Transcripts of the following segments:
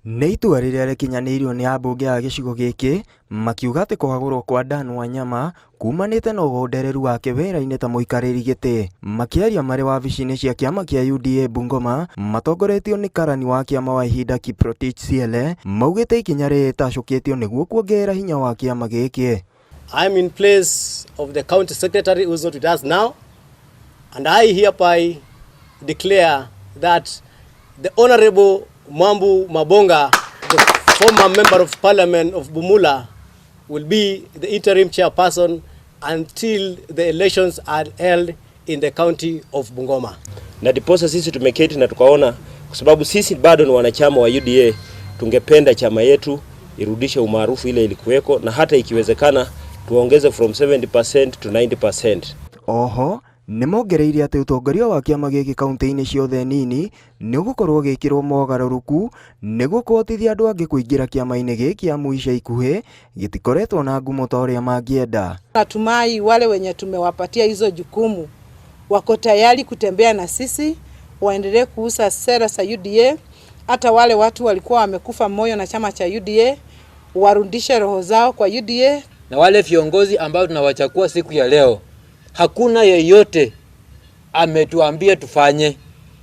Nĩ itua rĩrĩa rĩkinyanĩirio nĩ ambunge a gĩcigo gĩkĩ makiuga atĩ kũhagũrwo kwa Dan Wanyama kumanĩte na ũgondereru wake wĩra-inĩ ta mũikarĩri gĩtĩ. Makĩaria marĩ wabici-inĩ cia kĩama kĩa UDA Bungoma matongoretio nĩ karani wa kĩama wa ihinda Kiprotich Siele maugĩte ikinya rĩrĩ rĩtacũkĩtio nĩguo kuongerera hinya wa kĩama gĩkĩ. I'm in place of the county secretary who is not with us now, and I hereby declare that the Honorable Mwambu Mabonga, the former member of parliament of Bumula, will be the interim chairperson until the elections are held in the county of Bungoma. Na ndiposa sisi tumeketi na tukaona, kwa sababu sisi bado ni wanachama wa UDA, tungependa chama yetu irudishe umaarufu ile ilikuweko, na hata ikiwezekana tuongeze from 70% to 90%. Oho nĩ mongereire atĩ ũtongoria wa kĩama gĩkĩ kaunti-inĩ ciothe nini nĩ ũgũkorwo ũgĩkĩrwo mogarũrũku nĩguo kũhotithia andũ angĩ kũingĩra kĩama-inĩ gĩkĩ amu ica ikuhĩ gĩtikoretwo na ngumo ta ũrĩa mangĩenda. Natumai wale wenye tumewapatia hizo jukumu wako tayari kutembea na sisi, waendelee kuuza sera za UDA. Hata wale watu walikuwa wamekufa moyo na chama cha UDA warudishe roho zao kwa UDA. Na wale viongozi ambao tunawachagua siku ya leo, hakuna yeyote ametuambia tufanye,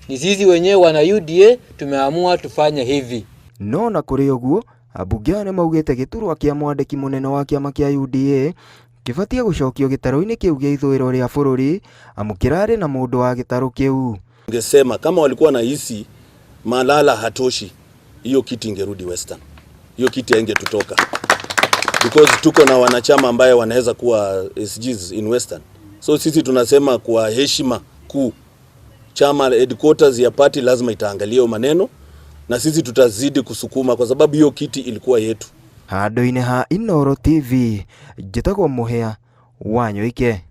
ni sisi wenyewe wana UDA tumeamua tufanye hivi. No na kũrĩ ũguo ambunge aya nĩ maugĩte gĩturwa kĩa mwandĩki mũnene wa kĩama kĩa UDA kĩbatiĩ gũcokio gĩtarũ-inĩ kĩu gĩa ithũĩro rĩa bũrũri amu kĩrarĩ na mũndũ wa gĩtarũ kĩu. Ningesema kama walikuwa na hisi Malala hatoshi, hiyo kiti ingerudi Western, hiyo kiti haingetutoka because tuko na wanachama ambaye wanaweza kuwa SGs in Western. So sisi tunasema kwa heshima kuu, chama headquarters ya party lazima itaangalia hiyo maneno, na sisi tutazidi kusukuma kwa sababu hiyo kiti ilikuwa yetu. Handũ-inĩ ha Inooro TV, njĩtagwo Mũhĩa wa Nyoike.